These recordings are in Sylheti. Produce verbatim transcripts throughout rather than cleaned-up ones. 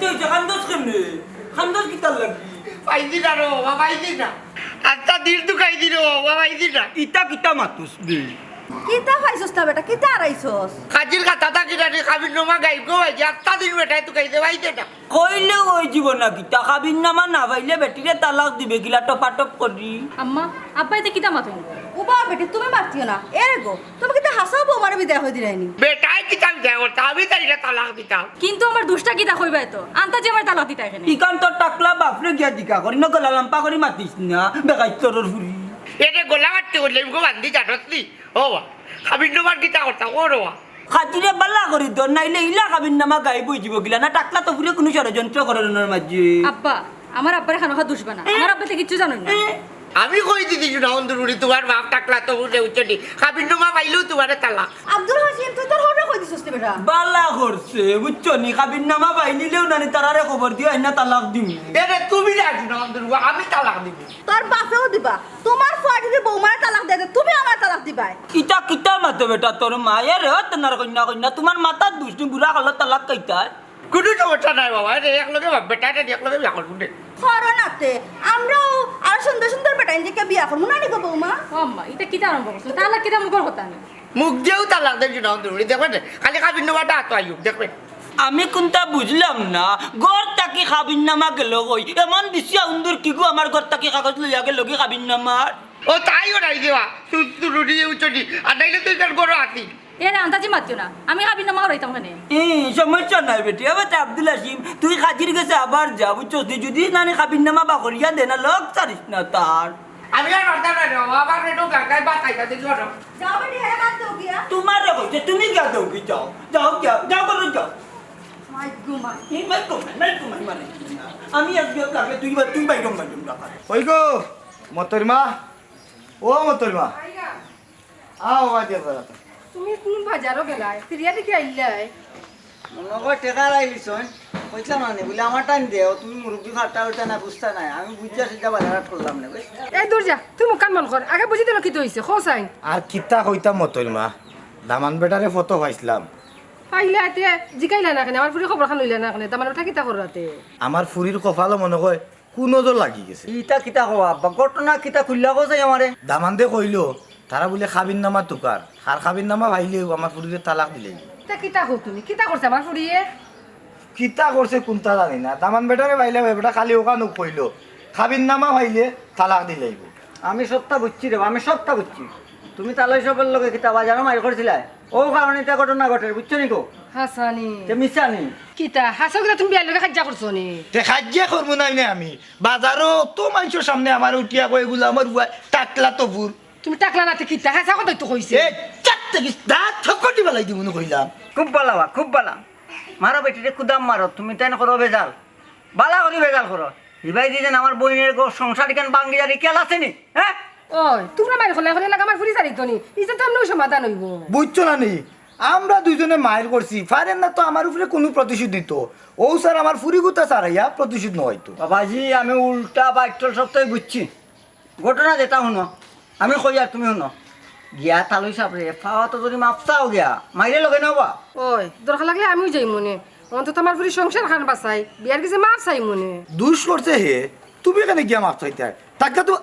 এই যে কান্দস কেনে? কান্দস কিতার লাগি? পাইছি না রে বাবা, পাইছি না। আত্মা দিল তো খাইছি রে বাবা, পাইছি না। ইতা কিতা মাতুস বে? কিতা পাইছস না বেটা, কিতা হারাইছস? কাজির কথা থাকি না রে, কাবিন নামা গাইব গো ভাই, আত্মা দিল বেটায় তো খাইছে, পাইছে না। কইলে অইযিবো না কিতা, কাবিন নামা না পাইলে বেটিরে তালাক দিবে কিলা টপাটপ করি। আম্মা, আব্বা ইতা কিতা মাতইন? উবা বেটি, তুমি মাতিও না। এরে গো, তুমি কিতা হাছাউ বউমারে বিদায় করি দিলায়নি? বেটায় কিতা বিদায় করতা, আমি তাইরে তালাক দিতাম। কিন্তু আমার দুষটা কিতা কইবায় তো, আন্তাজি আমারে তালাক দিতায় কেনে? ইখান তোর টাকলা বাপরে গিয়া জিকা করি, না গলা লাম্বা করি মাতিস না, বেকাইত্তরর ফুরি। এরে গলা কাটতে করলে এমগো বান্দি জানস নি? ও বা, কাবিন নামার কিতা করতা, ও রে বা। কাজিরে বালা করি ধর, নাইলে ইলা কাবিন নামা গাইব অইযিবো কিলা না, টাকলা তো ফুরিয়ে কুনু ষড়যন্ত্র করর অনর মাঝে। আব্বা, আমার আব্বারে খানোখা দুষবা না, এ? আমার আব্বা তো কিচ্ছু জানইন না। এ? আমি কই দিছি না অন্দরুরি, তুমার বাপ টাকলা তো ফুরিয়ে উঠছে নি, কাবিন নামা পাইলেউ তুমারে তালাক। আব্দুল হাসিম, তুই তোর হরে কই দিছস রে বেটা? বালা করছে, বুঝছো নি? কাবিন নামা পাইলিলেউ নানি তারারে খবর দিও, আইনা তালাক দিমু। এরে তুমি রাজি না অন্দরুরি, আমি তালাক দিমু। তোর বাপেও দিবা। তুমার ফুয়া যদি বউমারে তালাক দেয়, তে তুমি আমারে তালাক দিবায়। ইতা কিতা মাতে বেটা তোর মায়ে রে, হত নার কইন্যা কইন্যা, তুমার মাথার দুষ নি, বুড়া কালো তালাক খাইতায়। কুনু সমস্যা নাই বাবা, এরে একলগে বাপ বেটা, এরে একলগে বিয়া করমু নে। করো না তে, আমরাও আরো সুন্দর সুন্দর বেটাইন দেখিয়া বিয়া করমু, না নি গো বউমা? ও আম্মা, ইতা কিতা আরম্ভ করছো? তালাক কিতা মুখর কথা নি? মুখ দিয়াউ তালাক দেন না অন্দরুরি, দেখবে নে, খালি কাবিন নামাটা আতো আইউক, দেখবে। আমি কুনতা বুঝলাম না, ঘর থাকি কাবিন নামা গেল কই? এমন বিছিয়া উন্দুর কিগু আমার ঘর থাকি কাগজ লইয়া গেলগি কাবিন নামার? ও তাই ওরাই দেওয়া, তু-, তুরুরি উচুরি, আর নাইলে তুই কার ঘরো আতি। এরে আন্তাজি মাতিও না, আমি কাবিন নামা করাইতাম কেনে? ই, সমস্যা নাই বেটি, এবার তে আব্দুল হাসিম, তুই কাজির গেছে আবার যা, বুঝছস নি? যদি নানি কাবিন নামা বা করিয়া দেয় না, লগ ছাড়িস না তার। আমি আর পারতাম না রে বাবা, আবার রেডো গাগায় বা খাইতা দিল না। যাও বেটি, হ্যাঁ, বাদ দেও গিয়া। তুমারে কইছে, তুমি গিয়া দেও কি যাও? যাও গিয়া, যাও করো যাও। মাই গো মাই। এই মাই গো মাই, মাই গো মাই মানে। আমি আজকে লাগলে তুই বা-, তুই বাইরম বাইরম রাখা। ওই গো, মতর মা, ও মতর মা। আও, আও, আও, আও। তুমি কুন বাজারো গেলায়? ফিরিয়া দেখি আইলায়? মনো কয় টেকা আইলিছইন। কইছিলাম না নি, বুলে আমার টাইম দেও, তুমি মুরব্বি ফাটা উঠে না, বুঝতা নাই। আমি বুঝিয়া সিধা বাজার হাট করলাম না, বুঝ? এই দূর যা, তুই মুখখান বন্ধ কর। আগে বুঝি দিল কিতা অইছে, কও চাই। আর কিতা কইতাম মতইল মা, দামান বেটারে ফটো পাইছিলাম। পাইলা এতে জিকাইলা না কেনে? আমার ফুরির খবর খান লইলা না কেনে? দামান বেটা কিতা কররাতে? আমার ফুরির কপালো মনো কয় কুনজর লাগি গেছে। ইতা কিতা কও আব্বা? ঘটনা কিতা খুলিয়া কও চাই আমারে? দামান্দে কইলো, তারা বুলে কাবিন নামা তুকার, আর কাবিন নামা পাইলেউ আমার ফুরিরে তালাক দিলাইবো। তে কিতা কও তুমি? কিতা করছে আমার ফুরিয়ে? কিতা করছে কুনতা জানি না, দামান বেটারে পাইলাম, এ বেটা খালি অখান কইলো, কাবিন নামা পাইলে তালাক দিলাইবো। আমি সবটা বুঝছি রে, আমি সবটা বুঝছি। তুমি তালই সবর লগে কিতা বাজারো মাইর করছিলায়? অউ কারণে ইতা ঘটনা ঘটের, বুঝছো নি গো? হাছানি। তে মিছা নি? কিতা? হাছা কিতা তুমি বিয়ার লগে কাইজ্জা করছো নি? তে কাইজ্জা করমু নায় নে আমি। বাজারো অত মানষর সামনে আমারে উঠিয়া কয়, "এগুলা আমার বুয়াই টাকলা তো ফুর।" তুমি টাকলা না তে কিতা? হাছা কথাউ তো কইছে। এ, চাপ থাকিস, দাত থকটি ফালাই দিমু নু কইলাম। খুব বালা বা, খুব বালা। মারো বেটিরে কুদাম মারো, তুমি তাইন করো বেজাল। বালা করি বেজাল করো। ইবায় দি যেন আমার বইনের গো সংসার ইখান ভাঙ্গি যার ই খেয়াল আছে নি? হ্যাঁ? ওই, তুমরা মাইর করলে অখন লাগে আমার ফুরি ছাড়িতো নি। ইতা তো এমনেউ সমাধান অইবো। বুঝছো না নি? আমরা দুইজনে মাইর করছি, পারের না তো আমার উপরে কুনু প্রতিশোধ নিতো। অউ স্যার আমার ফুরিগুতা ছাড়াইয়া প্রতিশোধ নেওয়াইতো। বাবাজি, আমি উল্টা বাক্যল সবটাই বুঝছি। ঘটনা যেটা হুনো, আমি কই আর তুমি হুনো। গিয়া তালই সাবরে, পাওয়া তো যদি মাফ চাও গিয়া, মাইরে লগে নেওবা। ওই, দরকার লাগলে আমিও যাইমু নে। অন্তত আমার ফুরির সংসার খান বাঁচাই, বিয়ার গেছে মাফ চাইমু নে। দুষ করছে হে, তুমি কেনে গিয়া মাফ চাইতায়? তাকে তো,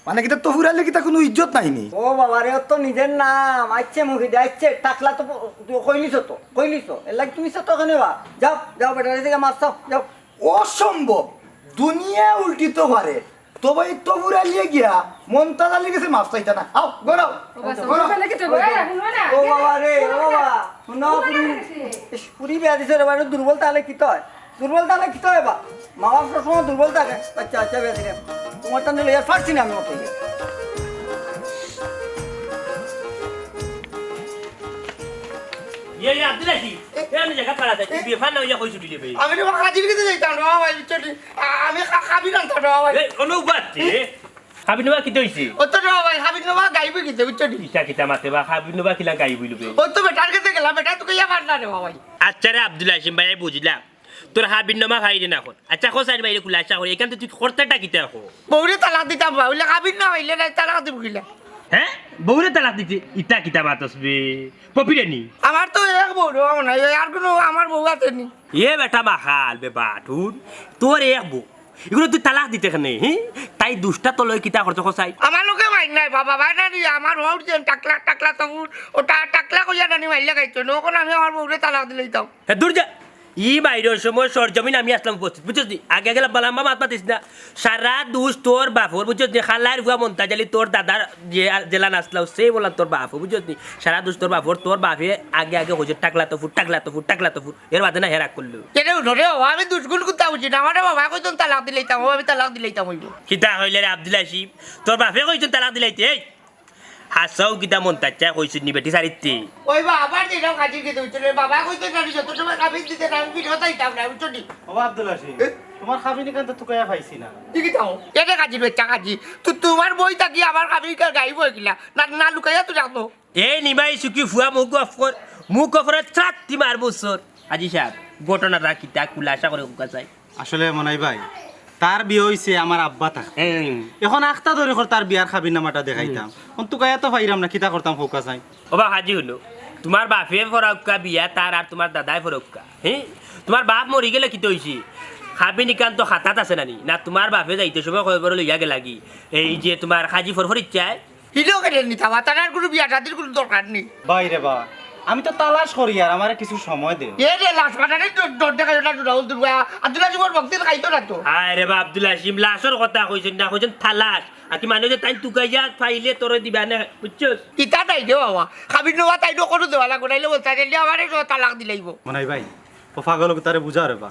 মানে, কিতা তো ফুরাইলে কিতা কুনু ইজ্জত নাই নি? ও বাবা রে, অত নিজের নাম, আইচ্ছে মুখে দে, আইচ্ছে, টাকলা তো প-, তুই কইলিছ তো, কইলিছ। এর লাগি তুমি সত্য কেনে বা? যাও, যাও বেটা, এই জায়গায় মাফ চাও, যাও। অসম্ভব, দুনিয়া উল্টিতো পারে, তবে এই তো ফুরাইলে গিয়া মন্তাজ আলীর গেছে মাফ চাইতা না। আও, ঘরো আও, ও বাচ্চা, ঘরো আও। ঘরো আও। ঘরো আও। এ, হুনো না, ও বাবা রে, ও বাবা, হুনো, হুনো না, ফুরি, ইস, ফুরি বিয়া দিছে রে, বাড়ি দুর্বল তাইলে কিতা অয়? দুর্বল তাইলে কিতা অয় বা? মা বাপ সবসময় দুর্বল থাকে। আচ্ছা, আচ্ছা, বিয়া দিলে। তোমার টানে লইয়া পারছি না আমি অত ইয়ে। ইয়ে, ইয়ে, আব্দুল হাসিম, এ, এ, আমি জাগা পাড়া যাই, তুই বিয়ে ফান না, ইয়ে, কই ছুটি নেবে? আমি তো কাজির গেছে যাইতাম না, বাবা, বুঝছো নি? আ-, আমি কা-, কাবিন আনতাম না, বাবা। এ, কোনো উপায় আছে? কাবিন নামা কিতা অইছে? ও তো না, বাবা, কাবিন নামা গাইব কিতা, বুঝছো নি? কিতা, কিতা মাতে বা, কাবিন নামা কিলা গাইব অইলো বে? ও তো বেটার গেছে গেলাম, বেটা তোকে ইয়া পারলা রে, বাবা। আচ্ছা রে, আব্দুল হাসিম ভাই, আমি বুঝলাম। তোর কাবিন নামা খাই রে না এখন। আচ্ছা, কও সাইড বাইরে খুলে আশা করি। এখান তো তুই করতেটা কিতা এখন? বউরে তালাক দিতাম বা, অইলে কাবিন না অইলে নাই, তালাক দিব কিলা? হে? বউরে তালাক দিতে ইতা কিতা মাতস বে? পপিরে নি? আমার তো এক বউ রে, ও নাই, আর কুনু আমার বউ আছে নি। এ বেটা মাখাল বে বাটুর, তোর এক বউ। ইগুরে তুই তালাক দিতে কেনে, হি? তাই দুষ্টা তো লই কিতা করতো কছাইন? আমার লগে মাইর নাই বাবা, ভাই না নি, আমার বউর যে টাকলা, টাকলা তো ফুর, ওটা টাকলা কইয়া নানি মাইর লাগাইতো না, অখন আমি আমার বউরে তালাক দিলাইতাম। হে দূর যা। ই বাইরর সময় সরজমিন আমি আছলাম উপস্থিত, বুঝছস নি? আগে আগে লম্বা লম্বা মাত মাতিস না। সারা দুষ তোর বাফর, বুঝছস নি? খালার ফুয়া মন্তাজ আলী তোর দাদার যে জেলা নাচলাও, সেই বললাম তোর বাফর, বুঝছস নি? সারা দুষ তোর বাফর, তোর বাফে আগে আগে কইছে, "টাকলা তো ফুর, টাকলা তো ফুর, টাকলা তো ফুর।" এর বাদে না হে রাগ করলো। কেনে উঠো রে বাবা, আমি দুষগুণ কুন্তা বুঝি না। আমারে বাবা কইছইন তালাক দিলাইতাম, ও আমি তালাক দিলাইতাম অইবো। কিতা কইলে রে আব্দুল হাসিম? তোর বাফে কইছইন তালাক দিলাইতে, এই? হাছাউ কিতা মন্তাজ চায় কইছইন নি বেটি সারিতে? ওই বা আবার যেটা কাজির গেছে উঠছে রে, বাবা কইছইন আমি যত সময় কাবিন দিতে না, আমি ফিরে যাইতাম না, বুঝছো নি? ও আব্দুল হাসিম, এ? তোমার কাবিন ইখান তো তুকাইয়া পাইছি না। ঠিকই তাও, এটা কাজির বাচ্চা কাজি। তো তোমার বই থাকি আমার কাবিন কার গাইব অইগিলা। না, না লুকাইয়া তো রাখো। এই নিমাই সুখী ফুয়া মুখ অফ কর, মুখ অফ করে ত্রাত্তি মারবো সর। হাজি সাহেব, ঘটনাটা কিতা খুলাসা করে কউক্কা চাই। আসলে মনাই ভাই, তার বিয়া অইছে আমার আব্বা থাকতে। হুম। এখন আখতা ধরি কর তার বিয়ার কাবিন নামাটা দেখাইতাম। হুম। এখন তুকাইয়া তো পাইরাম না, কিতা করতাম কউক্কা চাই। ও বা হাজি হুনো, তোমার বাফে পড়াউক্কা বিয়া তার আর তোমার দাদায় পড়াউক্কা। হে? তোমার বাফ মরি গেলে কিতা অইছে? কাবিন ইখান তো খাতাত আছে নানি? না তোমার বাফে যাইতে সময় কয়বার লইয়া গেলাগি? এই যে তোমার কাজি ফরফর ইচ্ছায় হিলো কেনে নিতা বা, তার আর কুনু বিয়া শাদির কুনু দরকার নি। ভাই রে বা, আমি তো তালাশ করি আর আমারে কিছু সময় দে। এ রে, লাশ মারানি ডর, ডর দেখাই ওটা ডুরাউল দুর্গা, আব্দুল আজিমর ভক্তি দেখাইতো না তো। আয় রে বা আব্দুল হাসিম, লাশর কথা কইছইন না, কইছইন তালাশ। আর কি মানে যে তাইন তুকাইয়া পাইলে তোরে দিবা না, বুঝছস? কিতা তাই দে বাবা, কাবিন নামা তাই দে কোনো দেওয়া লাগবো, নাইলে বলতে চাইলে আমারে সব তালাক দিলাইবো। মনাই ভাই, ও পাগল ওকে তারে বুঝা রে বা।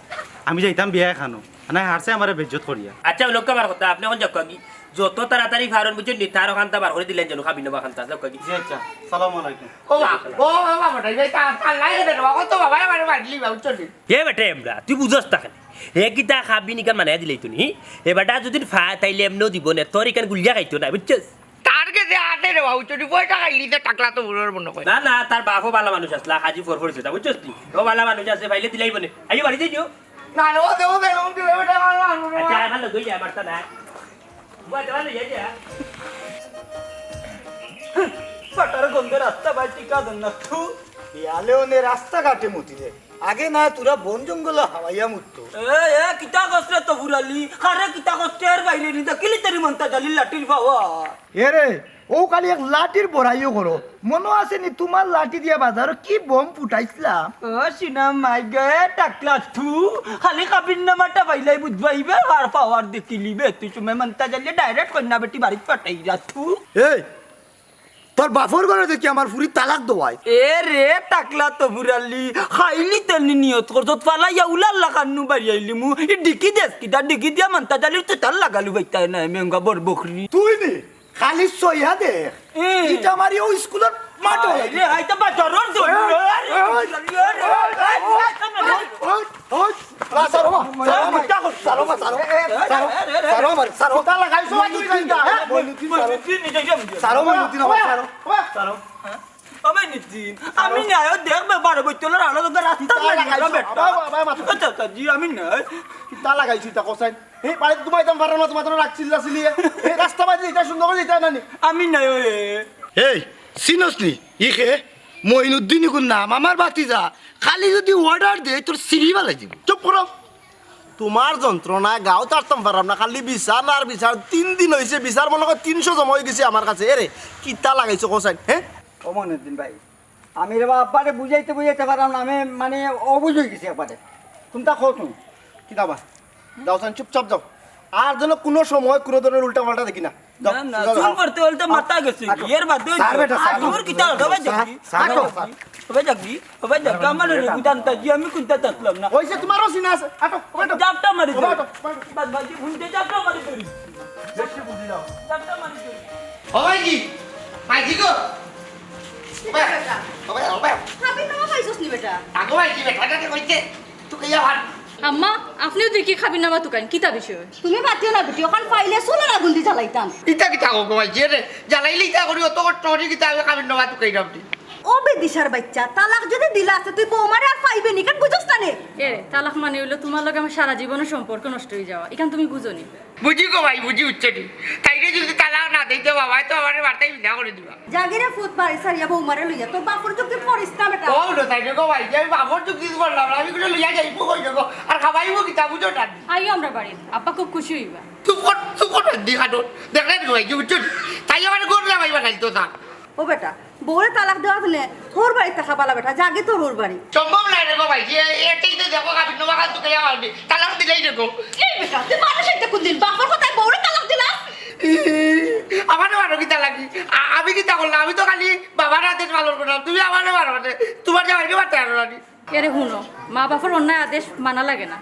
আমি যাইতাম বিয়া এখানো। না, হারছে আমারে বেইজ্জত করিয়া। আচ্ছা, অউ লউক্কা আমার কথা, আপনে অখন যাউক্কা গি। যত তাড়াতাড়ি পারইন বুঝছইন নি, তার অখানতা বার করি দিলাইন যেন, কাবিন নামা খানতা, যাউক্কা গি। জি আচ্ছা, সালামু আলাইকুম। ও বা, ও বাবা, বেটা, এই তা, তা লাই রে, বাবা, তো বাবা, আমারে মারলি বা, বুঝছইন নি? এ বেটা এমরা, তুই বুঝস তা কেনে? হে কিতা কাবিন ইখান মানাইয়া দিলাইতো নি? এ বেটা যদি পায়, তাইলে এমনেও দিবো না, তোর ইখান গুলিয়া খাইতো না, বুঝছস? তার গেছে আছে রে বাবু, চুরি পয়সা খাইলি যে টাকলা তো বুড়োর মনে হয়। না, না, তার বাফও ভালা মানুষ আছলা, কাজি ফরফর ইছলা, বুঝছস তুই? ও ভালা মানুষ আছে, পাইলে দিলাইবো নে। আইও, বাড়িত যাইও। না, না, ও দে, ও দে, ও দে, ও দে, ও দে, ও দে। আচ্ছা, আমার লগে যা, মারতা না। বুয়া, দেওয়া লইয়া যা। ফাটার গন্ধে রাস্তা বাই টিকা দেন না, থু। ইয়ালে ওনে রাস্তাঘাটে মুতি দে। আগে না তোরা বন জঙ্গল হাওয়াইয়া মুততো। এ, এ, কিতা কস রে তফুর আলী? আরে কিতা কস রে, এর বাইরে নি দেখিলি তোর মন্তাজ আলীর লাঠির পাওয়ার। এ রে, ও খালি এক লাঠির বড়াইও করো। মনো আছে নি তোমার লাঠি দিয়া বাজারো কি বোম ফুটাইছিলাম? ও সিনা মাই গে, টাকলা থু। খালি কাবিন নামাটা পাইলাই বুঝবাইবে, আর পাওয়ার দেখিলিবে। তুই সময় মন্তাজ আলী direct কইনা বেটি বাড়িত পাঠাই যা থু। এই, তোর বাফর ঘরে দেখি আমার ফুরি তালাক দেওয়াই। এ রে, টাকলা তফুর আলী, খাইলি তেনি নিয়ত করছত, ফালাইয়া উলার লাখান নু বাড়ি আইলি মু। ই ডিকি দেস কিতা, ডিকি দিয়া মন্তাজ আলীর তো তার লাগালু বাইতায় না, মেঙ্গা বড় বকরি। তুই নি, খালি সইয়া দে। এ। ইটা মারি ও স্কুলর মাঠো। আরে, আইতা বাজারর দৌড়। ওই, ওই, ওই, ওই, ওই। ওই, ওই, ওই, ওই, সারো মা, সারো মা, সারো মা, সারো, সারো, সারো মা, সারো। কোথা লাগাইছো, মইনুদ্দিন, হ্যাঁ? মইনুদ্দিন, সারো। মইনুদ্দিন, নিজে যাও, নিজে। সারো মইনুদ্দিন, আমার সারো। সারো। ও মইনুদ্দিন, আমি নাই, ও দেখ বে, বারো বৈতলর আলো তো রাস্তা কিতা নাই, লাগাইছো? বেটা। বাবা, বাবা, মাথা। আচ্ছা, আচ্ছা, জি, আমি নাই। কিতা লাগাইছো, ইতা কোসাইন? এই বাড়িত ঘুমাইতাম পারলাম না, তোমার রাগ চিল্লা চিল্লিয়ে। এই রাস্তা বাদে ইটা সুন্দর করি ইটা নানি। আমি নাই, ওই। এই, চিনস নি? ই কে? মইনুদ্দিন ইগুর নাম, আমার ভাতিজা। খালি যদি order দেয়, তোর সিঁড়ি বালাই দিব। চুপ করো। তোমার যন্ত্রণায় গাও তারতাম পারলাম না, খালি বিচার আর বিচার। তিন দিন অইছে, বিচার মনে কয় তিনশো জমা অই গেছে আমার কাছে। এরে, কিতা লাগাইছো কোসাইন, হ্যাঁ? ও মইনুদ্দিন ভাই, আমি রে বা আব্বারে বুঝাইতে বুঝাইতে পারলাম না, আমি মানে অবুঝ অই গেছি একবারে। কোনটা কও তুমি? কিতা বা? যাও, যাও, চুপচাপ যাও। আর যেন কোনো সময় কোনো ধরনের উল্টাপাল্টা দেখি না। যাও, না, না, যাও, চুল যাও। পড়তে পড়তে মাথা গেছে। আটো। এর বাদে স্যার, বেটা, স্যার। তোর কিতা হবে? স্যার, দেখি। স্যার, আটো। স্যার। হবে দেখি, হবে দেখি, আমার রে কুদান তাজি, আমি কুদান তাকলাম না। ওই যে তোমারও সিনা আছে। আটো, আটো। জাপটা মারি ওবা, দে। আটো, আটো। বাদ বাকি ভুলতে জাপটা মারি দে। বেশি বুঝি যাও। জাপটা মারি দে। ও ভাই কি? ভাই কি গো? ও ভাই, ও ভাই, ও ভাই। কাবিন নামা পাইছস নি বেটা? আগো ভাই কি বেটা, বেটা কইতে? তুই কইয়া ভাত। আম্মা, আপনেও দেখি কাবিন নামা তুকাইন, কিতা বিষয়? তুমি মাতিও না বেটি, অখান পাইলে চুলার আগুন দি জ্বালাইতাম। ইতা কিতা কও গো ভাই, যে রে, জ্বালাইলে ইতা করি, অত কষ্ট করি কিতা আমি কাবিন নামা তুকাইরাম দি। ও বেদিশার বাইচ্চা, তালাক যুদি দিলাস তে তুই বৌমারে আর পাইবে নি, ইখান বুঝোস না নি? এরে, তালাক মানে অইলো তুমার লগে আমার সারা জীবনর সম্পর্ক নষ্ট অইযাওয়া, ইখান তুমি বুঝো নি? বুঝি গো ভাই, বুঝি, বুঝছো নি? তাইরে যুদি তালাক না দেই তে বাবায় তো আমারে বাড়িত বিদায় করি দিবা। যাগি রে ফুত, বাড়ি ছাড়িয়া বৌমারে লইয়া, তোর বাপর যুক্তি করিস না বেটা। ও লো, তাইরে গো ভাই, যে আমি বাপর যুক্তি করলাম না, আমি কুনু লইয়া যাইমু কই দেখো, আর খাবাইমু কিতা, বুঝো না নি? আইও আমরার বাড়িত, আব্বা খুব খুশি অইবা। চুপ কর, চুপ কর, দি খাটো। দেখলে নি ভাই, বুঝছো নি? তাই আমারে গরু লাগাইবা খালি তো তা। ও বেটা, বউরে তালাক দেওয়া দিলে তোর বাড়িত থাকা ভালা বেটা, যাগি তোর হউর বাড়ি। সম্ভব নায় রে গো ভাই, যে এটাই তো দেখো, আমি তোমার কাছে তুই আমার তালাক দিলেই রে গো। এই বেটা, তুই মানুষ অইতে কুনদিন বাপর কথায় বউরে তালাক দিলাস? আমারে মারো কিতা লাগি? আ-, আমি কিতা করলাম? আমি তো খালি বাবার আদেশ পালন করলাম, তুমি আমারে মারো না। তোমার জামাইরে মারতে পারো না নি? এরে হুনো, মা বাপর অন্যায় আদেশ মানা লাগে না।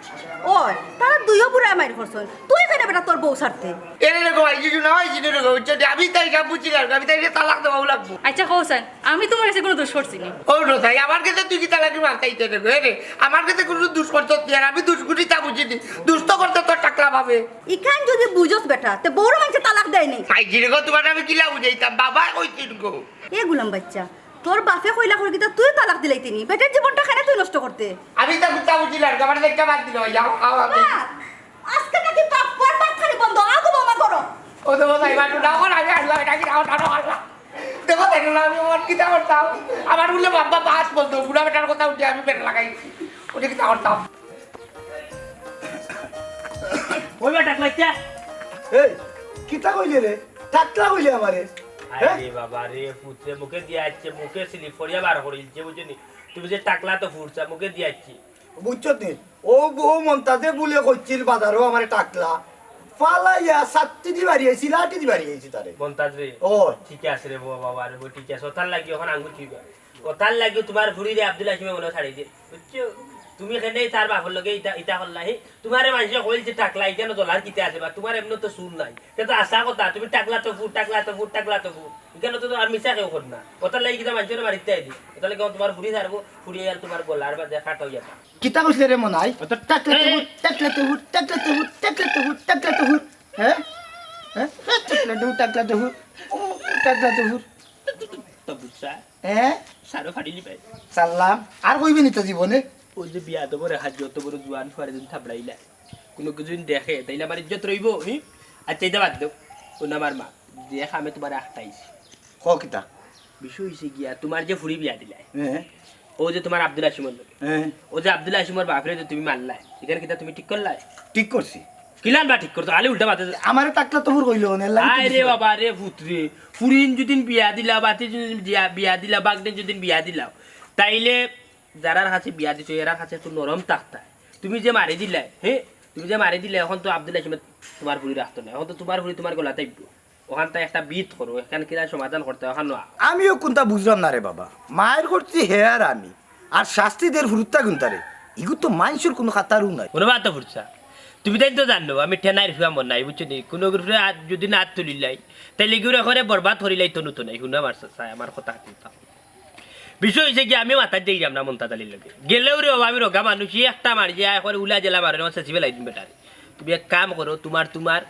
ওই, তারা দুইও বুড়ায় মাইর করছইন, তুই কেনে বেটা তোর বউ ছাড়তে? এরে রে গো ভাই, কিছু না হয়, জিনে রে গো, বুঝছো নি? আমি তাই সব বুঝছি না, আমি তাই তালাক দেওয়াও লাগবো। আচ্ছা কও চাইন, আমি তুমার গেছে কুনু দুষ করছি নি? ও রে তাই, আমার গেছে তুই কিতা লাগি মারতে আইতে রে গো, এরে? আমার গেছে কুনু দুষ করতে তুই আর আমি দুষ করি তা বুঝি নি। দুষ তো করতে তোর টাকলা ভাবে। ইখান যুদি বুঝোস বেটা, তে বউরে মানষে তালাক দেয় নি। ভাই, জিনে গো, তোমার আমি কিলা বুঝাইতাম? বাবা কইছিল গো। এ গুলাম বাইচ্চা, তোর বাপে কইলা করি কিতা তুই তালাক দিলাইতে নি? বেটার জীবনটা কেনে তুই নষ্ট করতে? আমি তা বুঝতা বুঝি না, আমার একটা বাদ দিল, যাও, খাও, আমি। বাদ? আজকে নাকি বাপ, পর বাপ খালি বন্ধ, আগো বোমা করো। ও তো বোধহয় এবার না কর, আমি আসলাম, এটা কি রাও, রাও, রাও, রাও। দেখো, দেখো না, আমি ওর কিতা করতাম? আমার বললে বাবা বাস বলতো, বুড়া বেটার কথা উঠে আমি বের লাগাইছি। ওটা কিতা করতাম? ওই বেটা, কইতে? এই, কিতা কইলে রে? টাকলা কইলে আমারে? হ্যাঁ? আরে বাবা রে, পুত্রে মুখে দিয়া আইছে, মুখে স্লিপ করিয়া বার করিলছে, বুঝছো নি? তুমি যে টাকলা তো ফুরছা, মুখে দিয়া আইছে। বুঝছত নি? ও, ও মন্তাজে বুলে কইছিল বাজারো আমারে টাকলা। ফালাইয়া সাত্তি দি বাড়ি আইছি, লাঠি দি বাড়ি আইছি তারে। মন্তাজ রে, ও। ঠিক আছে রে বাবা, বাবা রে, ঠিক আছে। ওটার লাগি এখন আঙ্গুল ছুইবা। ওটার লাগি তোমার ফুরিরে আব্দুল হাকিমে মনে ছাড়ি দে, বুঝছো? তুমি কেনে তার বাপর লগে ইটা, ইটা করলা, হি? তোমারে মানষে কইল যে টাকলা, ইখানো ডলার কিতা আছে বা তোমার এমনে তো চুল নাই। তে তো আশা কথা, তুমি টাকলা তো ফুর, টাকলা তো ফুর, টাকলা তো ফুর। ইখানো তো আর মিছা কেউ কর না। ওটার লাগি কিতা মানষরে মারিতে আইলি। ওটার লাগি তোমার ফুরি ছাড়বো, ফুরি আর তোমার গলার মাঝে কাটা অইয়া যাবে। কিতা কইছিলে রে মনাই? অত টাকলা তো হুর, টাকলা তো হুর, টাকলা তো হুর, টাকলা তো হুর, টাকলা তো হুর। হ্যাঁ? হ্যাঁ? টাকলা তো হুর, টাকলা তো হুর। ও, টাকলা তো হুর। তো বুঝছা? হ্যাঁ? সারো ফাড়িলি পাই। সারলাম। আর কইবে নি তো জীবনে? ও যে বিয়া তো বড় হাজি, অত বড় জুয়ান ফুয়ারে যদি থাপড়াইলা, কুনু কিছু যদি দেখে, তাইলে আমার ইজ্জত রইবো, হি? আচ্ছা, ইটা বাদ দেও, হুনো আমার মা, যে কামে তোমারে আখতাইছি। ক কিতা? বিষয় অইছে গিয়া, তোমার যে ফুরি বিয়া দিলাই, হ্যাঁ? ও যে তোমার আব্দুল হাসিমর লগে, হ্যাঁ? ও যে আব্দুল হাসিমর বাপরে যে তুমি মারলাই, ইখান কিতা তুমি ঠিক করলাই? ঠিক করছি। কিলান বা ঠিক করছো, খালি উল্টা মাতে। আমারে টাকলা তো হুর কইলো, এর লাগি তো আরে দিছে। বাবা রে পুত্রে, ফুরিন যদিন বিয়া দিলা, বাতি যদিন বিয়া, বিয়া দিলা, বাগদিন যদিন বিয়া দিলা, তাইলে যারার কাছে বিয়া দিছো, এরার কাছে একটু নরম থাকতা। তুমি যে মারি দিলাই, হে, তুমি যে মারি দিলাই, এখন তো আব্দুল হাসিমে তোমার ফুরি রাখতো না, এখন তো তোমার ফুরি তোমার গলা থাকবো। ওখান তাই একটা বিত করো, এখান কিনা সমাধান করতে, ওখান আমিও কুনতা বুঝলাম না রে বাবা। মাইর করছি হে আর আমি, আর শাস্তি দের ফুরুত্তা কুনতারে। ইগু তো মানষর কুনু খাতারও নাই। কোনো বাত তো ফুরছা। তুমি তাই তো জানো, আমি ঠেনাইর ফুয়া মন নাই, বুঝছো নি? কোনো গ্রুপে যদি না তুলিলাই, তাইলে ইগুরে করে বরবাদ করিলাই তো নতুন নাই। হুনো আমার চাচা, আমার কথা শুনতাম। বিষয় অইছে কি, আমি মাথাত যাইরাম না মন্তাজ আলীর লগে। গেলেও রে বাবা, আমি রোগা মানুষ, ই একটা মারি যে আয় করে উলা জেলা মারে, আমার শেষি বেলাই দিন বেটারে। তুমি এক কাম করো, তোমার, তোমার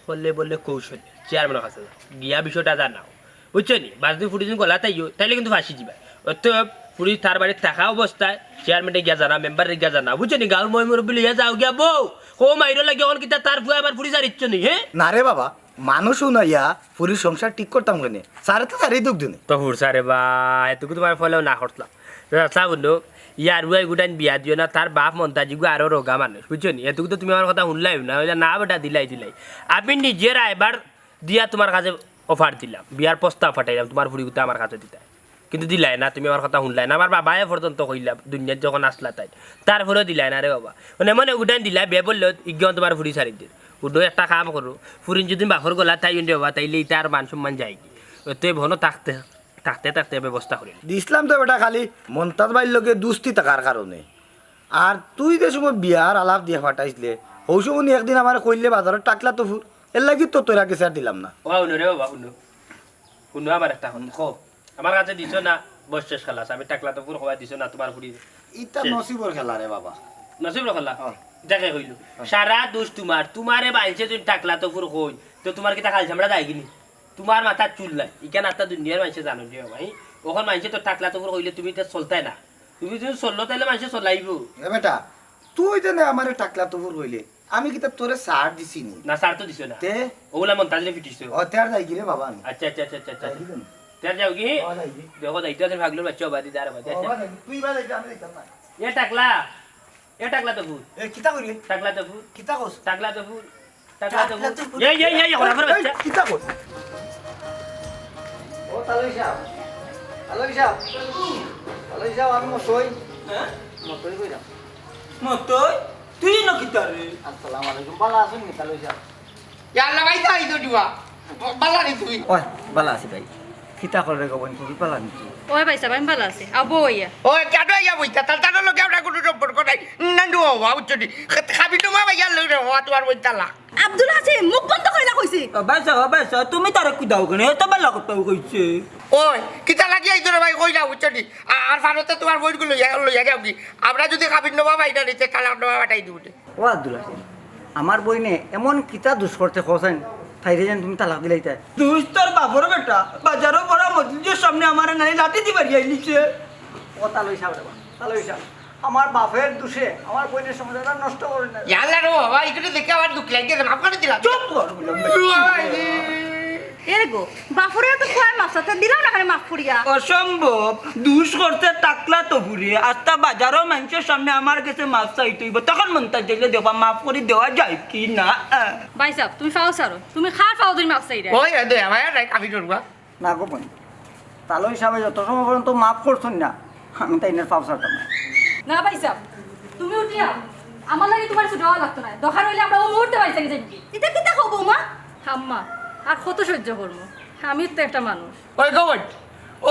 হলে বলে কৌশল, চেয়ারম্যানের কাছে যাও। গিয়া বিষয়টা জানাও। বুঝছো নি? বাস দিন ফুটি দিন গলা তাইও, তাইলে কিন্তু ফাঁসি দিবা। অতএব ফুটি তার বাড়িত থাকা অবস্থায় চেয়ারম্যানে গিয়া জানা, মেম্বারে গিয়া জানা। বুঝছো নি? গাঁওর ময় মুরব্বি লইয়া যাও গিয়া বউ। কো মাইরো লাগে এখন কিতা তার ফুয়া আমার ফুটি ছাড়িচ্ছ নি, হে? না রে বাবা, মানুষ হুনাইয়া ফুরির সংসার ঠিক করতাম কেনে? সারে তো সারেই দুখ দিনে। তো ফুরছা রে বা, এটুকু তোমার ফলেও না করলাম। তো চাচা বললো, ইয়ার উয়াই গুটাইন বিয়া দিও না, তার বাপ মন্তাজিগু আরো রোগা মানুষ, বুঝছো নি? এটুকু তো তুমি আমার কথা শুনলাই না, অইলে না বেটা দিলাই দিলাই। আমি নিজে রায়বার দিয়া তোমার কাছে অফার দিলাম, বিয়ার প্রস্তাব পাঠাইলাম, তোমার ফুরিগুতা আমার কাছে দিতায়। কিন্তু দিলায় না, তুমি আমার কথা শুনলায় না। আমার বাবায় পর্যন্ত কইলা, দুনিয়াত যখন আসলা তাই, তারপরেও দিলায় না রে বাবা। মানে মনে উঠান দিলা, বে বললো, ইজ্ঞান তোমার ফুরি ছাড়ি দিন। উঠো একটা কাম করো, ফুরিন যদি বাপর গলা তাই রে বাবা, তাইলে ইটা আর মান সম্মান যায় কি? অতএব হনো থাকতে, থাকতে থাকতে ব্যবস্থা করিল। দিছলাম তো বেটা খালি মন্তাজ ভাইর লগে দুস্তি থাকার কারণে। আর তুই যে সময় বিয়ার আলাপ দিয়া পাঠাইছলে, হৌ সময় একদিন আমারে কইলে বাজারর টাকলা তো ফুর, এর লাগি তো তোরা গেছে আর দিলাম না। ও, হুনো রে বাবা, হুনো। হুনো আমার একটা কথা। কও। আমার কাছে দিছো না, বস শেষ খালাস। আমি টাকলা তো ফুর হওয়া দিছো না, তোমার ফুরি। ইটা নসিবর খেলা রে বাবা। নসিবর খেলা? হ্যাঁ। দেখে কইলো। সারা দোষ তোমার। তোমারে বাইছে তুমি টাকলা তো ফুর কই। তো তোমার কিতা খাল চামড়া যায় কিনি? তোমার মাথার চুল নাই। ইখান আত্মা দুনিয়ার মানষে জানো যে বাবা, হি? অখন মানষে তো টাকলা তফুর কইলে তুমি ইতা চলতায় না। তুমি যুদি চলো, তাইলে মানষে চলাইবো। এ বেটা, তুই যে না আমারে টাকলা তফুর কইলে, আমি কিতা তোরে ছাড় দিছি নি? না, ছাড় তো দিছো না। তে? অগুলা মন্তাজরে ফিটিছো। ও, তে আর যাইগি রে বাবা আমি। আচ্ছা, আচ্ছা, আচ্ছা, আচ্ছা, আচ্ছা। যাইগি কেনে? তে আর যাওগি? ও, যাইগি। দেখো, যাইতে আছে পাগলর বাচ্চা, বাদে যার বাদে। ও, আচ্ছা। বাবা, যাইগি। তুই বাদে যাইতে আমি যাইতাম না। এ টাকলা, এ টাকলা তফুর। এ, কিতা করি? টাকলা তফুর। কিতা কস? টাকলা তফুর। টাকলা তফুর। টাকলা তফুর। এই, এই, এই, হরাফর এই, বাচ্চা। কিতা কস? ও, তালই সাব। তালই সাব। তালই সাব, আমি মতই। হ্যাঁ? মতই কইরাম। মতই? তুই না কিতা রে? আসসালামু আলাইকুম। ভালা আছইন নি, তালই সাব? ইয়া আল্লাহ ভাই, তাই তো জুয়া। ভালা নি তুই? ওই, ভালা আছি ভাই। কিতা করে গো বইন, তুমি ভালা নি? ওই ভাই সাব, আমি ভালা আছি। আবো ইয়া। ওই, কেন ইয়া বইতা? তার, তার লগে আমরা কুনু সম্পর্ক নাই। না, নো, বাবা, বুঝছো নি? খাবি তোমার ভাই, ইয়ার লগে, বাবা, তোমার বইন তালা। আব্দুল হাসিম, মুখ বন্ধ করিলা কইছি। ও ভাই সাব, ও ভাই সাব, তুমি তারে কুদাও কেনে? এত ভালা কথা কইছে। ওই, কিতা লাগি আইছো রে ভাই, কইলা, বুঝছো নি? আ-, আর ফারতে তোমার বইনগুলো লইয়া, লইয়া যাওগি। আমরা যুদি খাবির নবা ভাই না নিতে, তাহলে আমরা পাঠাই দিব রে। ও আব্দুল হাসিম, আমার বইনে এমন কিতা দুষ করছে কছাইন, তাইরে যেন তুমি তালাক দিলাইতায়। দুষ তোর বাপর বেটা, বাজারো বড় মসজিদর সামনে আমারে নানি লাঠি দি বাড়ি আইলিছে। ও তালই সাব রে বা, তালই সাব। আমার বাপর দুষে আমার বইনর সংসারটা নষ্ট করো না। ইয়াল্লা রে বাবা, ইগুরে দেখি আমার দুখ লাগি গেছে, মাফ করি দিলাম। চুপ কর, বললাম। এরে গো, বাপরে তো কয় মাফ চাইতে দিলাম না কেনে মাফ করিয়া। অসম্ভব, দুষ করছে টাকলা তফুরে, আস্তা বাজারো মানষর সামনে আমার গেছে মাফ চাইতে অইবো, তখন মন্তাজ যাইলে দেখবা মাফ করি দেওয়া যায় কি না। ভাই সাব, তুমি ফাও ছাড়ো, তুমি কার ফাও ধরি মাফ চাইরায়? ওই, ওই, দে, আমার নাই, আমি করবা। না গো বইন, তালই সাবে যত সময় পর্যন্ত মাফ করছইন না, আমি তাইনর ফাও ছাড়তাম না। না ভাই সাব, তুমি উঠিয়া, আমার লাগি তোমার ছুটো অওয়া লাগতো নায়। দরকার অইলে আমরা অউ মুহূর্তে বাড়ি থাকি যাইমুগি। ইতা কিতা কও বৌমা? আম্মা, আর কত সহ্য করমু? আমি তো একটা মানুষ। ওই গো বইন,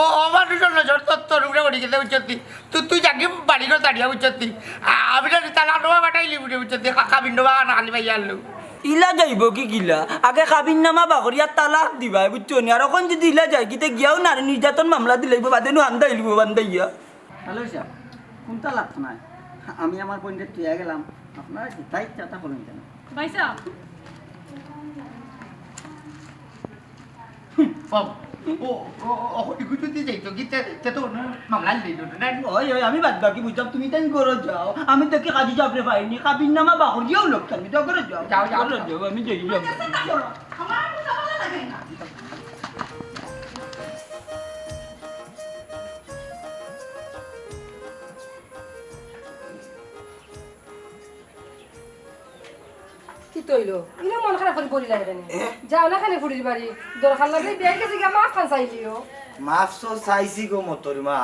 ও, ও মানুষর নজর তো তোর উপরে পড়ি গেছে, বুঝছস নি? তুই, তুই যাগি বাড়ি ঘর তাড়িয়া, বুঝছস নি? আ-, আমি না তালাক নবা পাঠাইলি বুলে, বুঝছস নি? খা-, খাবির নবা না খালি ভাই আনলো। ইলা যাইবো কি গিলা? আগে খাবির নামা বাগরিয়া তালাক দিবায়, বুঝছো নি? আর অখন যুদি ইলা যায়গি, তে গিয়াও নারী নির্যাতন মামলা দিলাইবো, বাদে নু আন্দা ইলবো বান্দাইয়া। তালই সাব, কুনতা লাগতো নায়? আমি আমার বইনরে থইয়া গেলাম, আপনারা যেতা ইচ্ছা তা করইন কেনে। ভাই সাব। হুম, বাবা, ও, ও, ও, ও, ইগু যুদি যাইতো গি, তে, তে তো না, মামলা লইলো না, না? ওই, ওই, আমি বাদ বাকি বুঝলাম, তুমি তাই ঘরো যাও, আমি দেখি কাজী সাবরে পাইনি, খাবির নামা বাগরিয়াও লোক, তুমি তো ঘরো যাও, যাও, যাও, ঘরো যাও। যাও, আমি যাই, যাও। আমার কথা ভালা লাগে না। কিতা অইলো? ইনো মন খারাপ করি পড়িলায় কেনে? এ? যাও না কেনে ফুড়ির বাড়ি। দরকার লাগলে বিয়াই গেছে গিয়া মাফ খান চাইলিও। মাফ তো চাইছি গো মতর মা।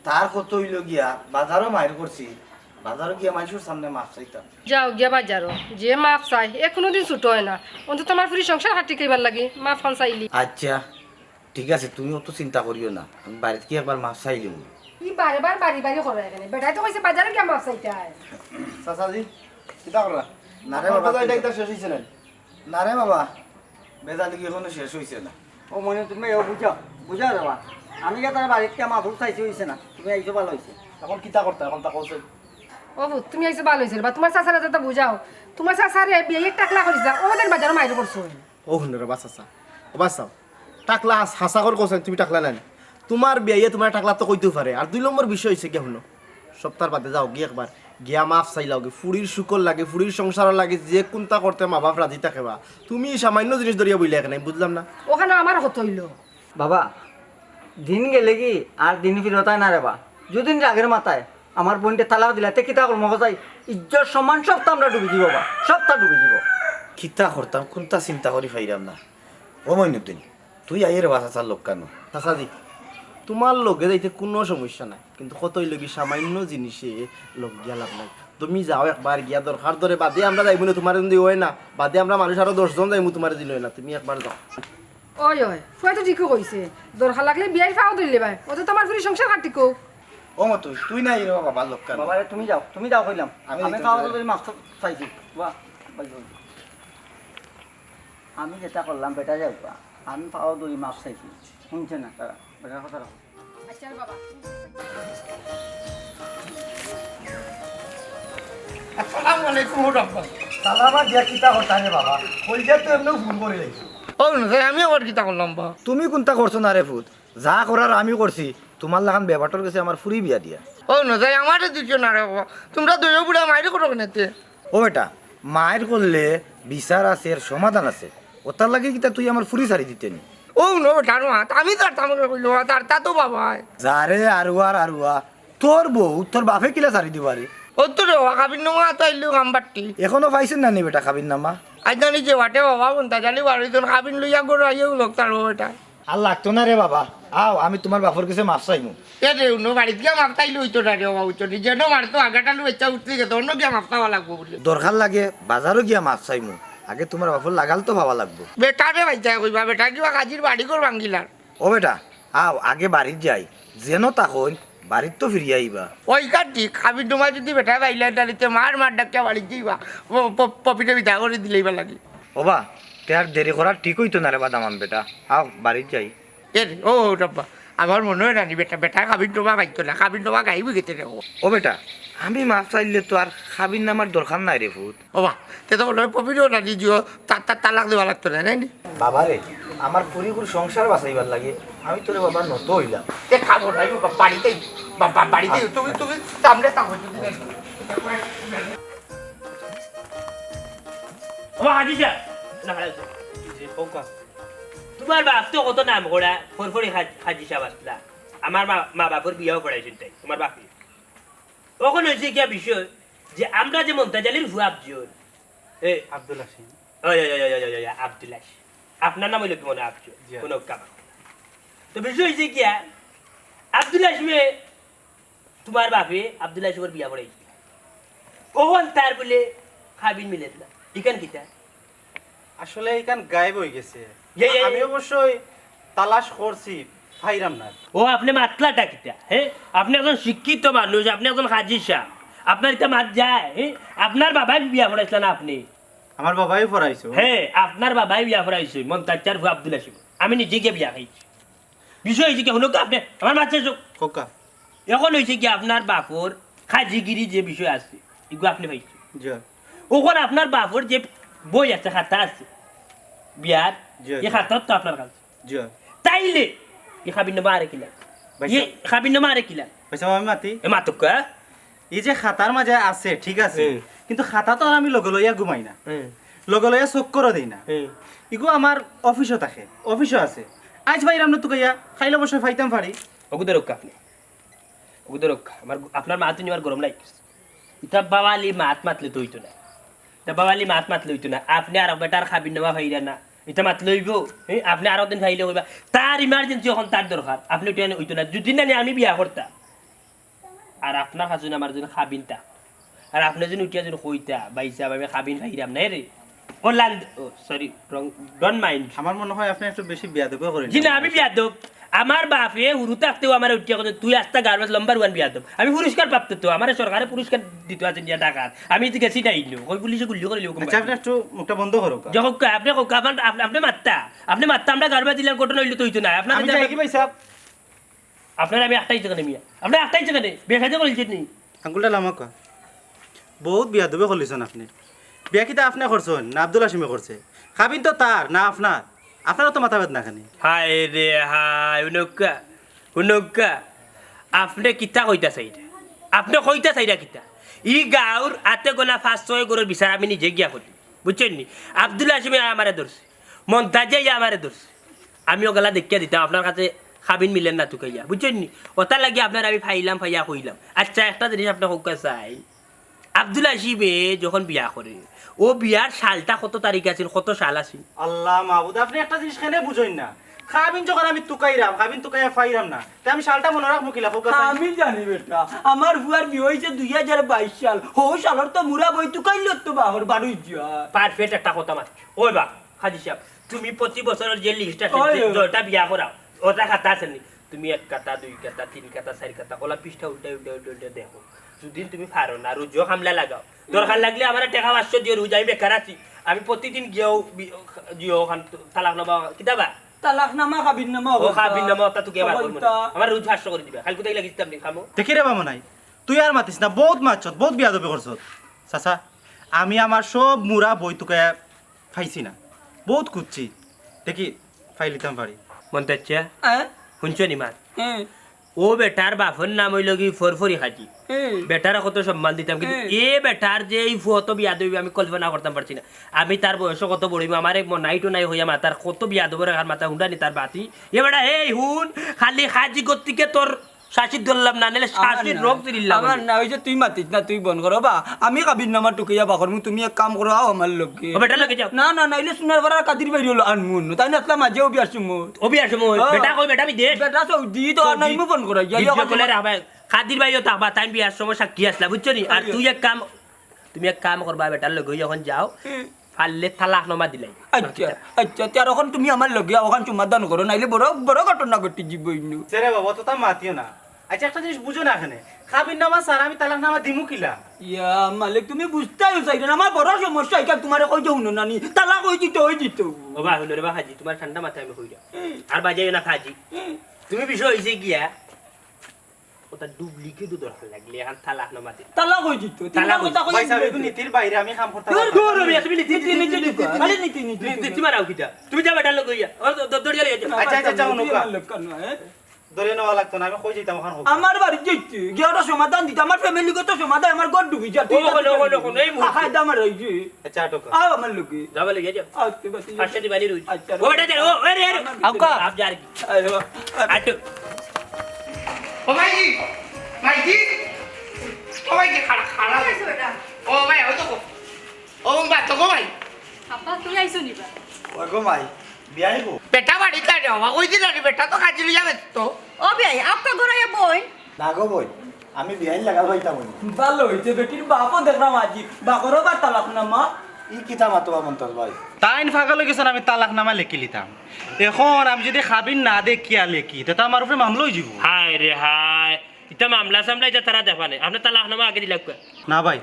তার কথা অইলো গিয়া, বাজারো মাইর করছি। বাজারো গিয়া মানষর সামনে মাফ চাইতাম। যাও গিয়া বাজারো। যে মাফ চায়, এ কুনুদিন ছুটো অয় না। অন্তত আমার ফুড়ির সংসার খাটি খাইবার লাগি মাফ খান চাইলি। আচ্ছা, ঠিক আছে, তুমি অত চিন্তা করিও না, আমি বাড়িত গিয়া একবার মাফ চাইলিমু। ই বারে বার বাড়ি বাড়ি করো কেনে? বেটায় তো কইছে বাজারো গিয়া মাফ চাইতায়। চাচাজি, কিতা কররা? না রে বাবা, বাজার এটা কিতা শেষ অইছে না? না রে বাবা, বেজালি কি অখনো শেষ অইছে না? ও মইনুদ্দিন ভাই, ও বুঝাও, বুঝাও রে বাবা। আমি গিয়া তার বাড়িত গিয়া মাফ চাইছি, অইছে না। তুমি আইছো ভালা অইছে। অখন কিতা করতা, অখন তা কওছে। ও পুত, তুমি আইছো ভালা অইছে রে বা, তুমার চাচারে যেতা বুঝাও। তুমার চাচারে বিয়াইয়ে টাকলা করি যা, অউ দিন বাজারো মাইর করছো। ও হুনো রে বা চাচা, ও বা চাও, টাকলা হাছ-, হাছা করি কওছাইন, তুমি টাকলা নায় নি? তুমার বিয়াইয়ে তুমারে টাকলা তো কইতেউ পারে। আর দুই নম্বর বিষয় অইছে গিয়া হুনো, সপ্তার বাদে যাওগি একবার, গিয়া মাফ চাইলাওগি, ফুড়ির সুখর লাগি, ফুড়ির সংসারর লাগি যে কুনতা করতে মা বাপ রাজি থাকে বা। তুমি ই সামাইন্য জিনিস ধরিয়া বইলায় কেনে, বুঝলাম না। অখানো আমার কথা অইলো। বাবা, দিন গেলেগি আর দিন ফিরত আয় না রে বা। যুদি রাগর মাথায় আমার বইনরে তালাক দিলায়, তে কিতা করমু কও চাই? ইজ্জত সম্মান সবতা আমরার ডুবি যিবো বা, সবতা ডুবি যিবো। কিতা করতাম, কুনতা চিন্তা করি পাইরাম না। ও মইনুদ্দিন, তুই আইরে বা চাচার লগে কেনে? চাচাজি, তুমার লগে যাইতে কুনু সমস্যা নাই, কিন্তু কথা অইলোগি সামাইন্য জিনিসে লগ গিয়া লাভ নাই। তুমি যাও একবার গিয়া, দরকার ধরে বাদে আমরা যাইমু নে, তুমারে যুদি অয় না, বাদে আমরা মানুষ আরো দশ জন যাইমু, তুমারে যুদি অয় না, তুমি একবার যাও। অয়, অয়, ফুয়ায় তো ঠিকউ কইছে। দরকার লাগলে বিয়াইর ফাও ধরিলাইবায়। অতে তুমার ফুড়ির সংসার খাটিকউক। ও মতই, তুই না ইরে বাবা, বাবার লগে কেনে? বাবারে, তুমি যাও, তুমি যাও কইলাম। আমি আমি যাইতাম ফাও পারি। ধরি মাফ চাইছি। বাহ, বাহ, বাহ। আমি যেতা করলাম, বেটা যাউক্কা। আমি ফাও ধরি মাফ চাইছি। হুনছো না তারা? বেটার কথা রাখো। আচ্ছা রে বাবা। আসসালামু আলাইকুম, ও আব্বা। সালামা দিয়া কিতা করতা রে বাবা? কইলে তো এমনেউ ভুল করি লাইছো। ও না, আমি আবার কিতা করলাম বা? তুমি কুনতা করছো না রে পুত? যা করার আমি করছি, তুমার লাখান বেবাটর গেছে আমার ফুরি বিয়া দিয়া। ও না যাই, আমারে দিছো না রে বাবা, তুমরা দুইও বুড়া মাইর করো কেনে তে? ও বেটা, মাইর করলে বিচার আছে, এর সমাধান আছে। ওটার লাগি কিতা তুই আমার ফুরি ছাড়ি দিতে নি? ও না বেটা, আর মাত, আমি তার তামরে কইলো, তার তা তো বাবা। যারে আরুয়ার আরুয়া, তোর বউ, তোর বাপে কিলা ছাড়ি দিবা রে? ও তো রে বাবা, কাবিন নামা তো আইলো গাম বাট্টি। এখনো পাইছেন না নি বেটা কাবিন নামা? আজ জানি যে বাটে বাবা, কোনটা জানি বারো জন কাবিন লইয়া গরু আইয়াও লোক তার বেটা। আর লাগতো না রে বাবা, আও, আমি তুমার বাপর গেছে মাফ চাইমু। এ রে, অন্য বাড়িত গিয়া মাফ চাইলে অইতো না রে বাবা, অইতো না। যেন মারতো আগাটা লু বাচ্চা উঠতে গেছে, অন্য গিয়া মাফ চাওয়া লাগবো বলে। দরকার লাগে বাজারও গিয়া মাফ চাইমু, আগে তুমার বাপর লাগাল তো পাওয়া লাগবো। বেটা রে ভাই, যাই কইবা, বেটা কিবা কাজির বাড়ি ঘর ভাঙ্গিলার। ও বেটা, আও, আগে বাড়িত যাই, যেন তা কইন, বাড়িত তো ফিরিয়া আইবা। ওই কার ঠিক, হাবির ডোমা যদি বেটা বাইলা দাঁড়িতে মার মার ডাকিয়া বাড়িত যাইবা, প-, প-, পপিটা বিদা করে দিলেইবা লাগি। ওবা, তে আর দেরি করার ঠিক অইতো না রে বা দামান বেটা, আও, বাড়িত যাই। এ রে, ও, ও, ডাব্বা, আমার মনে হয় না নি বেটা, বেটা কাবিন নামা পাইতো না, কাবিন নামা গাইব গেছে রে ও। ও বেটা, আমি মাফ চাইলে তো আর কাবিন নামার দরকার নাই রে ফুত। ও বা, তে তো মনে হয় পবিত্র না নি জিও, তা-, তা-, তালাক দেওয়া লাগতো না, নাই নি? বাবা রে, আমার ফুরিগুর সংসার বাঁচাইবার লাগে আমি তোরে বাবা নত অইলাম। তে খাবো না, ও বা, বাড়িতেই, বা-, বা-, বাড়িতেই, তুমি, তুমি সামনে থাকো, তুমি নাই। ও হাজি সাহেব, না, হাজি সাহেব। জি, কউক্কা। তুমার বাপ তো কত নাম করা, ফরফরি হাজ-, হাজি সাহেব আছলা। আমার মা, মা বাপর বিয়াও করাইছইন তাই, তুমার বাপে। অখন অইছে গিয়া বিষয় যে আমরা যে মন্তাজ আলীর ফুয়া আফজল, এ, আব্দুল হাসিম। ওই, ওই, ওই, আব্দুল হাসিম। আপনার নাম অইলো কি মনে হয় আফজল? জি। কোনো কাম। তো বিষয় অইছে গিয়া, আব্দুল হাসিমে তুমার বাপে আব্দুল হাসিমর বিয়া পড়াইছে। অখন তার বুলে কাবিন মিলের না। ইখান কিতা? আসলে ইখান গায়েব অই গেছে। ইয়ে, ইয়ে, আমি ইয়ে। অবশ্যই তালাশ করছি, পাইরাম না। ও, আপনে মাতলাটা কিতা? হে? আপনে একজন শিক্ষিত মানুষ, আপনে একজন কাজি সাব। আপনার ইতা মাত যায়? হে? আপনার বাবায় বিয়া পড়াইছলা না আপনে? আমার বাবায় পড়াইছে। হে, আপনার বাবায় বিয়া পড়াইছে, মন্তাজ চাচার ফুয়া আব্দুল হাসিম। আমি নিজে গিয়া বিয়া খাইছি। বিষয় অইছে কি, হুনউক্কা আপনে, আমার মাত শেষ অউক। কউক্কা। অখন অইছে কি, আপনার বাপর কাজিগিরি যে বিষয় আছে, ইগু আপনে পাইছইন। জি। অখন আপনার বাপর যে বই আছে, খাতা আছে, বিয়ার, জি, ই জি। খাতা তো আপনার কাছে। জি। তাইলে ই কাবিন নামা আরে কিলা? ভাই ই সাহেব। কাবিন নামা আরে কিলা? ভাই সাহেব, আমি মাতি। এ মাতুক্কা। ই যে খাতার মাঝে আছে, ঠিক আছে, হুম। কিন্তু খাতা তো আর আমি লগে লইয়া ঘুমাই না। হুম। লগে লইয়া চক্করও দেই না। হুম। ইগু আমার অফিসও থাকে, অফিসও আছে। আইজ পাইরাম না তুকাইয়া, কাইল অবশ্যই পাইতাম পারি। অগু ধরউক্কা আপনে। অগু ধরউক্কা। আমার, আপনার মাত হুনি আমার গরম লাগি গেছে। ইতা বাওয়ালি মাত মাতলে তো অইতো না। ইতা বাওয়ালি মাত মাতলে অইতো না। আপনে আরক বেটার কাবিন নামা পাইরা না। ইতা মাতলে অইবো? হে, আপনে আরক দিন পাইলে কইবা। তার emergency অখন তার দরকার। আপনে উঠিয়া অইতো না। যুদি না নি আমি বিয়া করতাম। আর আপনার কাছে আমার যদি কাবিন থাকতো, আর আপনে যদি উঠিয়া যদি কইতা, "ভাই সাহেব, আমি কাবিন পাইরাম না রে।" ও লান্দ-, ও, sorry, wrong, don't mind। আমার মনে হয় আপনি একটু বেশি বেয়াদবি করেন। জি না, আমি বেয়াদব। আমার বাপে হুরু থাকতেও আমারে উঠিয়া কইতো, "তুই আস্তা গার্বাজ number one বেয়াদব।" আমি পুরস্কার প্রাপ্ত তো, আমারে সরকারে পুরস্কার দিতো আছে নিয়া ঢাকাত। আমি তো গেছি না ইনো, কই পুলিশে গুল্লি করিলিবো। আচ্ছা, আপনি একটু মুখটা বন্ধ করো। যা কউক্কা, আপনে কউক্কা, আপনে, আপনে মাততা, আপনে মাততা, আমরা গার্বাজ দিলাম, ঘটনা অইলে তো অইতো না। আপনার আমি যাই কি ভাই সাহেব? আপনার আমি একটাই যেখানে মিয়া, আপনার একটাই যেখানে বেকায়দা করিলিছইন নি। আঙ্গুলটা লামাকা। বহুত বেয়াদবি করিলিছইন আপনি। বিয়া কিতা আপনি করছইন না আব্দুল হাসিমে করছে? কাবিন তো তার না আপনার? আপনারও তো মাথা ব্যথা না খানি। হায় রে হায়, হুনউক্কা, হুনউক্কা। আপনে কিতা কইতা চাইরা? আপনে কইতা চাইরা কিতা? ই গাঁওর আতে গোনা পাঁচ ছয় ঘরর বিচার আমি নিজে গিয়া করি। বুঝছইন নি? আব্দুল হাসিমে আমারে ধরছে। মন্তাজে আইয়া আমারে ধরছে। আমি অগুলা দেখিয়া দিতাম, আপনার কাছে কাবিন মিলের না তুকাইয়া, বুঝছইন নি? অতার লাগি আপনারে আমি পাইলাম, পাইয়া কইলাম। আচ্ছা, একটা জিনিস আপনার কউক্কা চাই, আব্দুল হাসিমে যখন বিয়া করে, অউ বিয়ার সালটা কত তারিখ আছিল, কত সাল আছিল? আল্লাহ মাবুদ, আপনি একটা জিনিস কেনে বুঝইন না? কাবিন যখন আমি তুকাইরাম, কাবিন তুকাইয়া পাইরাম না, তে আমি সালটা মনো রাখমু কিলা, কউক্কা চাই? আমি জানি বেটা, আমার ফুয়ার বিয়া অইছে দুই হাজার বাইশ সাল, হউ সালর তো মুরা বই তুকাইল তো বাহর বারুই যা। Perfect একটা কথা মাত। ওই বা, হাজি সাহেব, তুমি প্রতি বছরর যে list আছে, ওই, যে ওই। জয়টা বিয়া করাও, অটা খাতা আছে নি? তুমি এক খাতা, দুই খাতা, তিন খাতা, চাইর খাতা, অলা পৃষ্ঠা উল্টাই, উল্টাই, উল্টাই, উল্টাই দেখো। যুদি তুমি পারো না, রুজো কামলা লাগাও। দরকার লাগলে আমারে টেকা পাঁচশো দিও, রুজ আমি বেকার আছি। আমি প্রতিদিন গিয়াও বি-, গিয়াও অখান তালাকনামা, কিতা বা? তালাকনামা, কাবিননামা ও, অইতা। কাবিননামা অটা তুকাইয়া বার করমু নে। অইতা। আমার রুজ পাঁচশো করি দিবা। কাইল কুতাই লাগিতাম নি, খামো? দেখি রে বা মনাই, তুই আর মাতিস না, বহুত মাতছত, বহুত বেয়াদবি করছত। চাচা, আমি আমার সব মুরা বই তুকাইয়া পাইছি না, বহুত খুঁজছি, দেখি পাইলিতাম পারি। মন্তাজ চাচা, হ্যাঁ? হুনছো নি মা? হুম। ও বেটার বাপর নাম অইলো গি ফরফরি খাজি। হুম। বেটারে কত সম্মান দিতাম, কিন্তু হুম। এ বেটার যে এই ফুয়তো বিয়াদবি আমি কল্পনা করতাম পারছি না। আমি তার বয়সো কত বড় অইমু, আমারে মনাইটো নাই হইয়া মাতার কত বিয়াদবর আর মাথা হুন্ডা নি তার বাতি। এ বেটা, এই হুন, খালি খাজি গতিকে তোর শাসির ধরলাম না, নাইলে আমার শাসির না, রোগ দিলাম আমার আমি। না, ওই যে তুই মাতিস না, তুই বন্ধ করো বা, আমি কাবির নামা টুকাইয়া বাকরমু, তুমি এক কাম করো, আও আমার লগে। ও বেটার লগে যাও। না, না, নাইলে সোনার পাড়ার কাদির ভাইরে অইলো আনমু অন্য, তাইন আছলা মাঝে অউ বিয়ার সময়। অউ বিয়ার সময়? হ্যাঁ। বেটা কই, বেটা বিদেশ। বেটা সৌদি, তো আর সৌদি। নাইমু ফোন করাই, যাই ভিডিও অখান কলে সময়। রাখবা। কাদির ভাইও থাকবা, তাইন বিয়ার সময় সাক্ষী আছলা, বুঝছো নি? আর আইও। তুই এক কাম, তুমি এক কাম করবা, বেটার লগে অখন যাও। হুম। পারলে তালাক নামা দিলাই। আচ্ছা, আচ্ছা, তে আর অখন তুমি আমার লগে অখান সমাধান করো, নাইলে বড়, বড় ঘটনা ঘটি যিবো ইনো। ছেড়ে বাবা, তো তা মাতিও না। আচ্ছা, একটা জিনিস বুঝো না এখানে। কাবির নামা ছাড়া আমি তালাক নামা দিমু কিলা? ইয়া মালিক, তুমি বুঝতায় চাইরায় না, আমার বড় সমস্যা, ইখান তুমারে কই যে হুনো না নি, তালাক অই যিতো, অই যিতো। ও বা, হুনো রে বা খাজি, তুমার ঠান্ডা মাথায় আমি কইরাম। হুম। আর বাজাইও না খাজি। হুম। তুমি বিষয় অইছে গিয়া, ওটা ডুপ্লিকেটও দরকার লাগলে, এখন তালাক নামা দিন। তালাক অই যিতো। তালাক অই যিতো। ভাই সাহেব, এগুলো নীতির বাইরে, আমি কাম করতে দূর, পারতাম না। দূর, আমি আসলে নীতি, নীতি, নীতি, নীতি, নীতি, নীতি, খালি নীতি, নীতি, নীতি, নীতি। নীতি মারাও কিতা? তুমি যাও বেটার লগে ইয়া। ও, দ-, দ-, দৌড়িয়া লইয়া যাও। আচ্ছা, আচ্ছা, আচ্ছা, হুনো কা। আমার বাড়ি যাইতে, গিয়া ওটা সমাধান দিতে, আমার ফ্যামিলিগত সমাধান, আমার ঘর ডুবি যায়। ও, হুনো, হুনো, হুনো, এই মুহূর্তে। কাকা, এটা আমার অই যে। আচ্ছা, আটো কা। আও আমার লগে। যাও, লগে যাও। আচ্ছা, বাতি যাও। পাঁচশো দিবা নি রুই। আচ্ছা, ও, বেটা, যাও, ও, এ রে, এ রে। আও কা। আপ যার কি? আরে বাবা। আটো। ও ভাই, ভাই কি? ও ভাই কি? খাড়া, খাড়া। কি হয়েছে বেটা? ও ভাই, ওই তো। ও বা, তো গো ভাই। আব্বা, তুই আইছো নি বা? ওই গো মাই, বিয়াই গো। বেটা বাড়িত নাই রে বাবা, ওই দিন আরে বেটা তো কাজে লইয়া ব্যস্ত। ও বিয়াই, আপকা ঘরে আইয়া বই। না গো বই, আমি বিয়াই লাগা পাইতাম ওই। ভালো হইছে, বেটির বাপও দেখলাম আজি, বাকরও বা তালাক নামা। ই কিতা মাতো বা মন্তাজ ভাই? তাইন পাগল অই গেছইন, আমি তালাক নামা লেখি লিতাম। এখন আমি যদি কাবিন না দেখিয়া লেখি, তে তো আমার উপরে মামলা অই যিবো। হায় রে হায়। ইতা মামলা সামলা ইতা তারা দেখবা নে। আপনে তালাক নামা আগে দিলাউক্কা। না ভাই,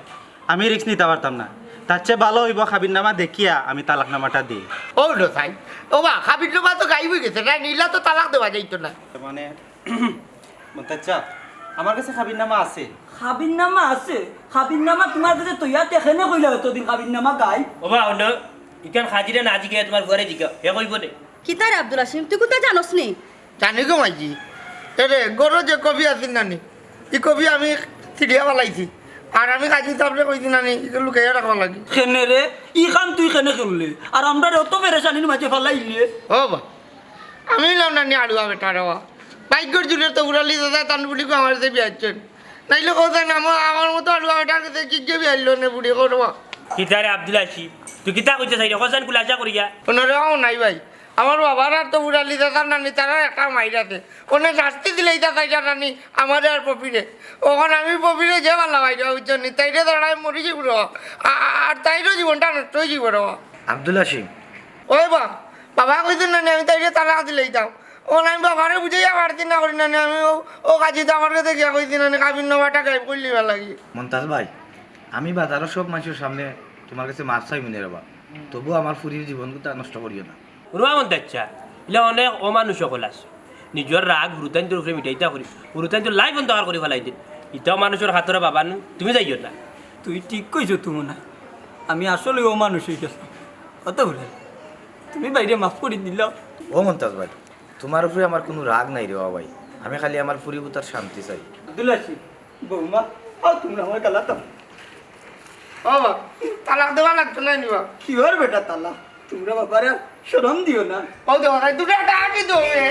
আমি রিস্ক নিতা পারতাম না। তার চেয়ে ভালো অইবো কাবিন নামা দেখিয়া আমি তালাক নামাটা দেই। ও রে ভাই, ও বা, কাবিন নামা তো গায়েব অই গেছে, না নিলা তো তালাক দেওয়া যাইতো না। মানে, মন্তাজ চাচা, আমার কাছে কাবিন নামা আছে। কাবিন নামা আছে? কাবিন নামা তুমার কাছে থইয়া তে কেনে কইলা অতদিন কাবিন নামা গায়েব? ও বা, হুনো, ইখান কাজিরে না জিগাইয়া তুমার ফুয়ারে জিগাও, হে কইবো নে। কিতা রে আব্দুল হাসিম, তুই কুন্তা জানোস নি? জানি গো মাইজি। এরে, ঘরো যে কফি আছিল নানি, ই কফি আমি ছিড়িয়া ফালাইছি। আর আমি কাজি সাবরে কইছি নানি, ইগু লুকাইয়া রাখবার লাগি। কেনে রে? ইখান তুই কেনে করলে? আর আমরারে অত পেরেশানির মাঝে ফালাইলে? ও বা, আমি অইলাম নানি আড়ুয়া বেটা রে বা। ভাগ্যর জুরে তো উড়ালি দাদা তান বুড়ি গো আমার যে বিয়া দিছইন। নাইলে কথা না, আমার, আমার মতো আড়ুয়া বেটার কাছে কি কে বিয়া দিলো নে বুড়ি গো রে বা। কিতা রে আব্দুল হাসিম, তুই কিতা কইতে চাইরে? কথা খুলাসা করিয়া। হুনো রে, ও নাই ভাই। আমার বাবার আর তো উড়ালি দাদার নানি, তারার একটা মাইর আছে। অনে শাস্তি দিলে ইতা তাইরা নানি, আমারে আর পপিরে। অখন আমি পপিরে যে ভালা পাই রে, বুঝছো নি? তাইরে তারা মরি যাইবো রে। আ-, আ-, আর তাইরও জীবনটা নষ্ট অই যাইবো রে। আব্দুল হাসিম। ওই বা, বাবা কইছে নানি, আমি তাইরে তালাক দিলাইতাম। অখন আমি বাবারে বুঝাইয়া পারছি না করি নানি, আমি ও, ও কাজিত আমার কাছে গিয়া কইছি নানি, কাবিন নামাটা গায়েব করিলিবার লাগি। মন্তাজ ভাই, আমি বাজারর সব মানষর সামনে তুমার কাছে মাফ চাইমু নে রে বা। তবু আমার ফুরির জীবনটা নষ্ট করিও না। রুয়া মন্তাজ চাচা, ইলা অনেক অমানুষ অকল আছে। নিজর রাগ হুরুতাইন্তর উপরে মিটাইতা করি, হুরুতাইন্তর life অন্ধকার করি ফালাই দিন। ইতাও মানুষর হাতরে বাবা নু, তুমি যাইও না। তুই ঠিক কইছো তুমন ভাই, আমি আসলে অমানুষ অই গেছি। অত বলে তুমি ভাইরে মাফ করি দিলাও। ও মন্তাজ ভাই, তুমার উপরে আমার কুনু রাগ নাই রে বা ভাই, আমি খালি আমার ফুরি পুতার শান্তি চাই। আব্দুল হাসিম, বৌমা, আও তুমরা আমার গালাত আও। ও বা, তালাক দেওয়া লাগতো না নি বা? কিওর বেটা তালাক? তুমরা বাবারে শরম দিও না। ও দেখো, ভাই, দুটো একটা আগে দেও রে।